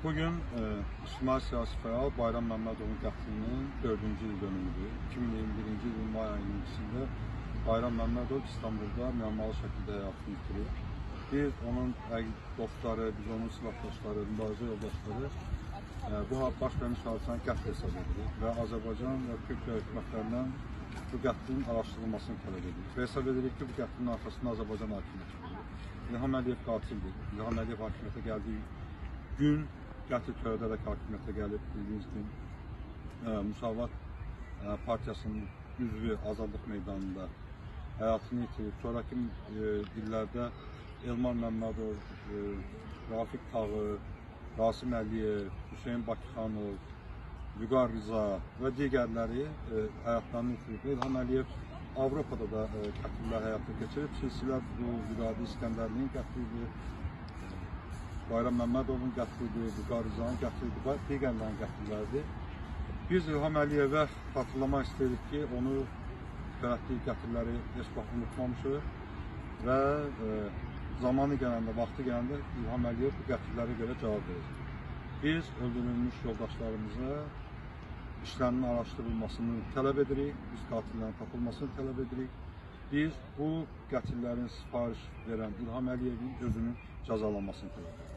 Bugün ictimai siyasi fəal Bayram Məmmədovun qətlinin 4-cü il dönümüdür. 2021-ci ilin may ayının ikisində Bayram Məmmədov İstanbulda müəmmalı şəkildə həyatını itirib. Biz onun dostları, biz onun silahdaşları, mübarizə yoldaşları bu baş vermiş hadisəni qətl hesab edirik və Azərbaycan və Türkiyə hökumətlərindən bu qətlin araşdırılmasını tələb edirik. Və hesab edirik ki, bu qətlin arxasında Azərbaycan hakimiyyəti durur. İlham Əliyev qatildir. İlham Əliyev hakimiyyətə gəldiyi gün qətl törədərək hakimiyyətə gəlib, bildiyiniz kimi Müsavat partiyasının üzvü Azadlıq meydanında həyatını itirib. Sonraki illərdə Elmar Məmmədov, Rafiq Tağı, Rasim Əliyev, Hüseyn Bakıxanov, Vüqar Rıza və digərləri həyatlarını itirib. İlham Əliyev Avropada da qətllər həyata keçirib. Silsilə bu Vüqadi İskəndərlinin qətli idi, Bayram Məmmədovun qətli idi, Vüqar Rızanın qətli idi və digərlərinin qətlləridir. Biz İlham Əliyevə xatırlamaq istəyirik ki, onu törətdiyi qətlləri heç vaxt unutmamışıq və zamanı gələndə, vaxtı gələndə İlham Əliyev bu qətllərə görə cavab verəcək. Biz öldürülmüş yoldaşlarımıza işlərinin araşdırılmasını tələb edirik, biz qatillərin tapılmasını tələb edirik. Biz bu qətllərin sifariş verən İlham Əliyevin özünün cəzalanmasını tələb edirik.